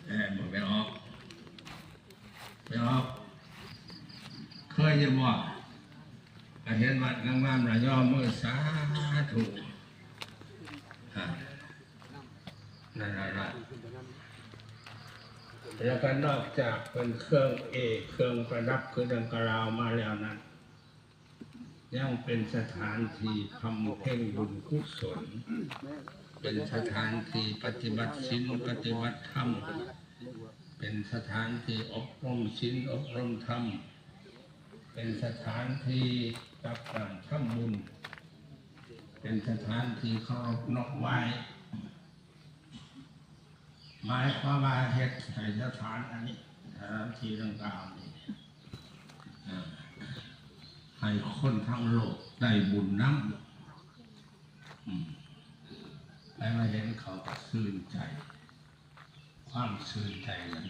ແມ່ນບໍ່ ແມ່ອອກ ແມ່ອອກ ເຄີຍຢູ່ບໍ່? ກະເຫັນວັດງາມໆລະຍໍມືສາທຸ ອາ ນັ້ນລະ ແລ້ວກະນອກຈາກເປັນເຄື່ອງເອກ ເຄື່ອງປະດັບ ຄືດັ່ງກ່າວມາແລ້ວນັ້ນ ຍັງເປັນສະຖານທີ່ບຳເພັນບຸນກຸສົນ, ເປັນສະຖານທີ່ປະຕິບັດສິນ ປະຕິບັດທຳ, ເປັນສະຖານທີ່ອົບຮົມສິນ ອົບຮົມທຳ, ເປັນສະຖານທີ່ຕັກບາດທຳບຸນ, ເປັນສະຖານທີ່ເຄົາລົບນອບໄຫວ້. ໝາຍຄວາມວ່າເຮັດໃຫ້ສະຖານອັນນີ້ ສະຖານທີ່ດັ່ງກ່າວນີ້ ເອີ່ ໃຫ້ຄົນທັງໂລກໄດ້ບຸນນຳ. ອືມ ໃຜມາເຫັນເຂົາກໍຊື່ນໃຈ, ຄວາມຊື່ນໃຈນັ້ນ